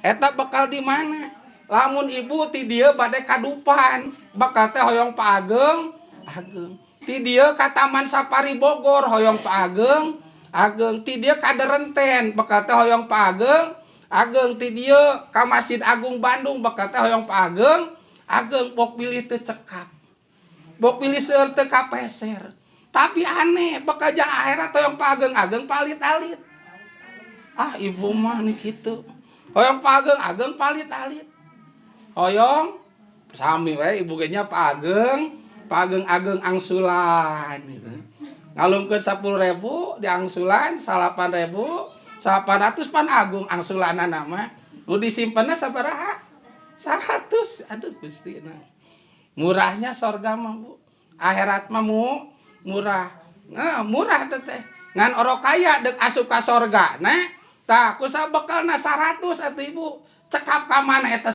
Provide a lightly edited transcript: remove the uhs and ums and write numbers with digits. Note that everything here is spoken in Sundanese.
Eta bekal di mana? Lamun ibu ti dieu bade ka Dupan, bekal teh hoyong paageng ageng. Ti dieu ka Taman Safari Bogor hoyong paageng ageng. Ti dieu ka Derenten, bekal teh hoyong paageng ageng. Ti dieu ka Masjid Agung Bandung, bekal teh hoyong paageng ageng. Bok bilih teu cekap, bok bilih seueur teu kapeser. Tapi aneh, bekal jang akhirat hoyong paageng ageng palit-alit. Ah, ibu mah nih kitu, hoyong paageng ageng palit-alit, hoyong sami we ibu ge nya, paageng paageng ageng angsulan gitu. Ngalungkeun 10.000 di angsulan 8.800, pan agung angsulanana mah. Nu disimpenna sabaraha? 100. Aduh Gusti, nah. Murahnya sorga mah, Bu. Akhirat mah murah. Nah, murah teh. Ngan orok kaya dek asup ka sorga. Nah, tah ku sabekalna 100 atuh ibu. Cekap ka mana eta?